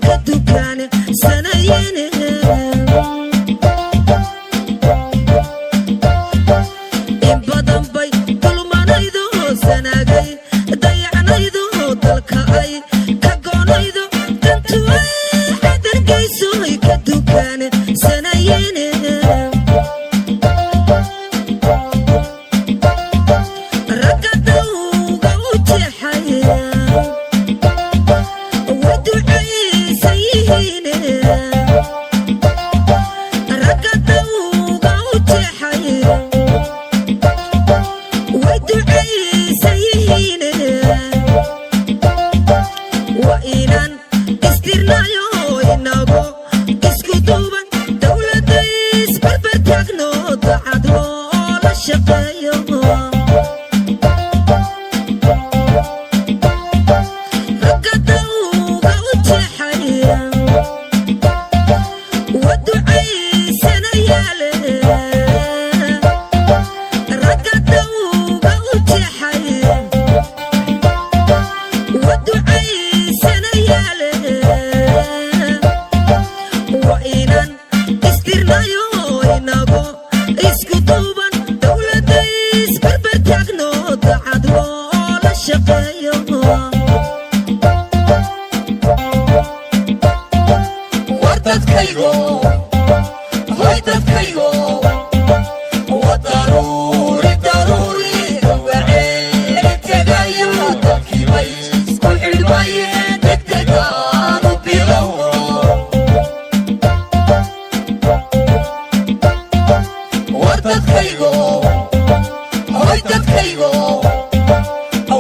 Ka dukaan sanaya. Dukaansanayeen. Ragga dawga u jeexaya way ducaysan yihiin. Ragga dawga u jeexaya way ducaysan yihiin. Waa inaan istirnayo, inago isku duuban, dowladda isbarbar taagno, dacad loola shaqeeyo. Ragga dawga u jeexaya wa ducaysanayaale. Ragga dawga u jeexaya wa ducaysanayaale. Waa inaan istirnayo, inago isku duuban, dowladda isbarbar taagno, dacad loola shaqeeyo. War dadkaygo, hoy dadkaygo, wa daruuri daruuri dawacee tegayo. Dalkiibay isku xidhmaye, degdegaanu bilowno. War dadkaygo, hoy dadkaygo,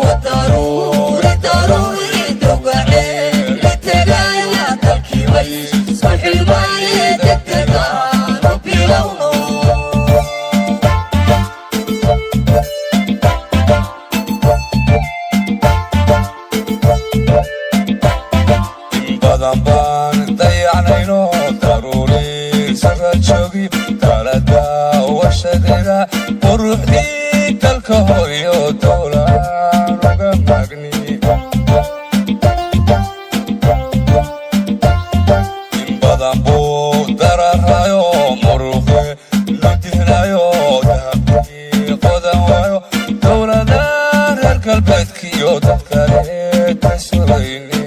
wa daruuri daruuri dawacee tegaya. Dalkiibay isku xidhmaye, degdegaanu bilowno. In badan baan dayacnayno daruuri sara joogi talada warshadeeda quruxdii dalka hooyo dowlaan uga magni. In badan buu dararayo muruqe ludihnayo dahabkii qodan waayo dowlada reer galbeedkiyo dadkale ka sugayni.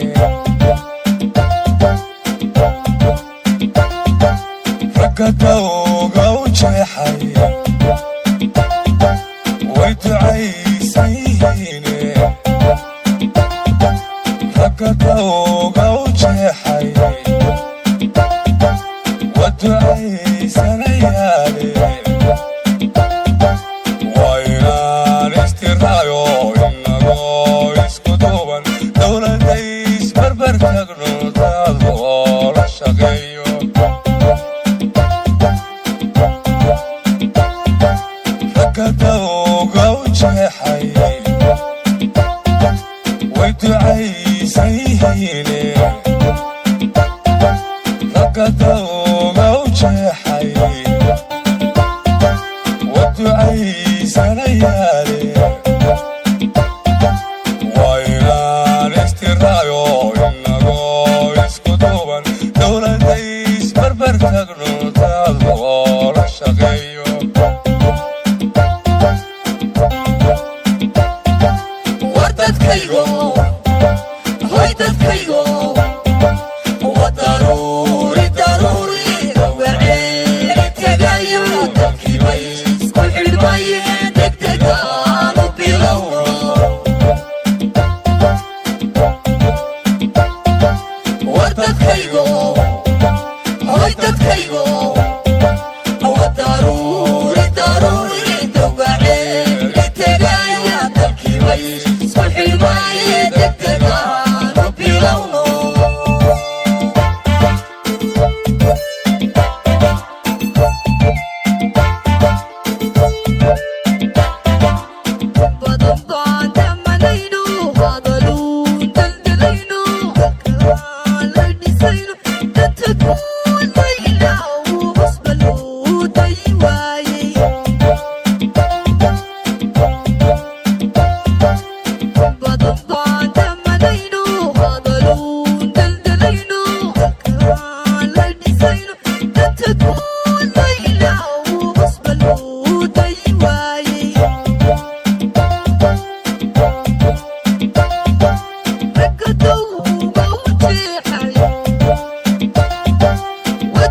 Ragga dawga u jeexay way ducaysan yihiin. Ragga dawga u jeexay wa ducaysanayaale. Waa inaan istiraayo, inagoo isku duuban, dowladda isbarbar tagno, dad loola shaqeeyo. Ragga dawga u jeexay way ducaysan yihiin. Ragga dawga u jeexay wa ducaysanayaale. Waa inaan istiraayo, inagoo isku duuban, dowladda isbarbar tagno, dad loola shaqeeyo. War dadkaygo, hoy dadkaygo, wa daruuri daruuri dawacee tegayo. Dalkiibay isku xidhmaye, degdegaanu bilowno. War dadkaygo, hoy dadkaygo, wa daruuri daruuri dawacee tegaya. Dalkiibay isku xidhmaye, degdegaanu bilowno. Badan baan damanayno, hadaluun daldalayno, dalkaan la dhisayno, dadka guulayna hosba loo day waayey. Badan baan damanayno, hadaluun daldalayno, dalkaan la dhisayno, dadka guulayna hosba loo day waayey. Ragga dawga u jeexay wa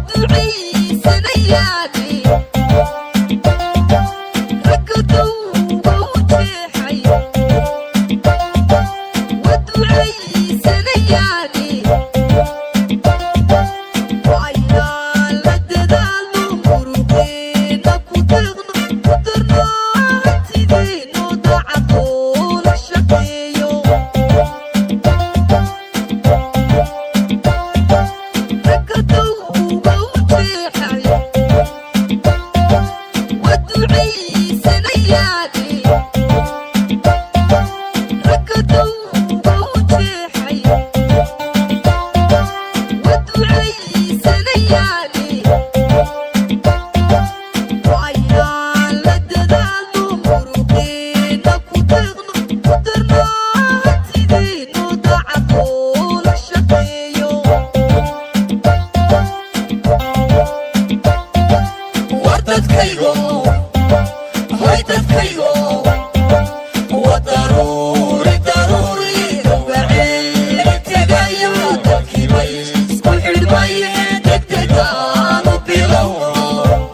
Waducaysanayaani waa inaan la dadaalno, muruqeenna ku deeqno, ku darno hantideeno, daacadoo la shaqeeyo. War dadkaygo, hoy dadkaygo, wa daruuri daruuri, dawgaceeli tegayo, dalkiibay isku xidhmay.